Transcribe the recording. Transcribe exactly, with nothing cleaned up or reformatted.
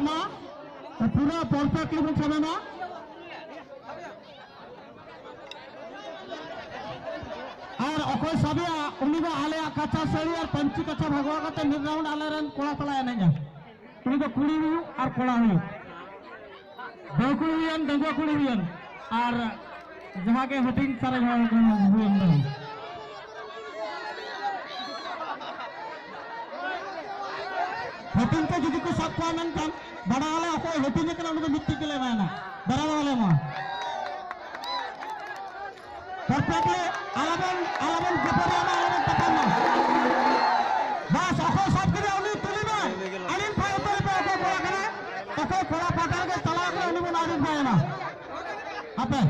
ᱢᱟ, ᱯᱩᱨᱟᱹ perfectly ᱵᱚᱱ ᱥᱟᱵᱮ ᱢᱟ᱾ ᱟᱨ ᱚᱠᱚᱭ ᱥᱟᱵᱮᱭᱟ, ᱩᱱᱤ ᱫᱚ ᱟᱞᱮᱭᱟᱜ ᱠᱟᱪᱷᱟ ᱥᱟᱹᱲᱤ ᱟᱨ ᱯᱟᱹᱧᱪᱤ ᱠᱟᱪᱷᱟ ᱵᱷᱟᱜᱟᱣ ᱠᱟᱛᱮ ᱢᱤᱫ round ᱟᱞᱮᱨᱮᱱ ᱠᱚᱲᱟ ᱥᱟᱞᱟᱜ ᱮᱱᱮᱡᱟ᱾ ᱩᱱᱤ ᱫᱚ ᱠᱩᱲᱤ ᱦᱩᱭᱩᱜ ᱟᱨ ᱠᱚᱲᱟ ᱦᱩᱭᱩᱜ, ᱵᱟᱹᱦᱩ ᱠᱩᱲᱤ ᱦᱩᱭᱮᱱ, ᱰᱟᱺᱜᱩᱣᱟᱹ ᱠᱩᱲᱤ ᱦᱩᱭᱮᱱ, ᱟᱨ ᱡᱟᱦᱟᱸ ᱜᱮ ᱦᱟᱹᱴᱤᱧ ᱥᱟᱨᱮᱡ ᱦᱚᱲ ᱠᱚ ᱦᱩᱭᱮᱱ ᱫᱚ᱾ ᱦᱟᱹᱴᱤᱧ ᱛᱮ ᱡᱩᱫᱤ ᱠᱚ ᱥᱟᱵ ᱠᱚᱣᱟ, ᱢᱮᱱᱠᱷᱟᱱ ᱵᱟᱰᱟᱭᱟᱞᱮ ᱚᱠᱚᱭ ᱦᱟᱹᱴᱤᱧ ᱟᱠᱟᱱᱟ, ᱩᱱᱤ ᱫᱚ ᱢᱤᱫᱴᱤᱡ ᱜᱮᱞᱮ ᱮᱢᱟᱭᱟ, ᱵᱟᱨᱭᱟ ᱫᱚ ᱵᱟᱞᱮ ᱮᱢᱟ᱾ Perfectly, ᱟᱞᱚᱵᱚᱱ, ᱟᱞᱚᱵᱚᱱ ᱠᱷᱟᱹᱯᱟᱹᱨᱤᱜᱼᱟ, ᱟᱞᱚᱵᱚᱱ ᱛᱟᱯᱟᱢᱟ᱾ ᱵᱟᱥ, ᱚᱠᱚᱭ ᱥᱟᱵ ᱠᱮᱫᱮᱭᱟ, ᱩᱱᱤ ᱛᱩᱞᱤ ᱢᱮ᱾ identify ᱩᱛᱟᱹᱨ ᱯᱮ, ᱚᱠᱚᱭ ᱠᱚᱲᱟ ᱠᱟᱱᱟᱭ, ᱚᱠᱚᱭ ᱠᱚᱲᱟ ᱯᱟᱦᱴᱟ ᱨᱮᱜᱮ ᱪᱟᱞᱟᱣ ᱠᱟᱱᱟ, ᱩᱱᱤ ᱵᱚᱱ identify ᱮᱢᱟ᱾ ᱦᱟᱯᱮ,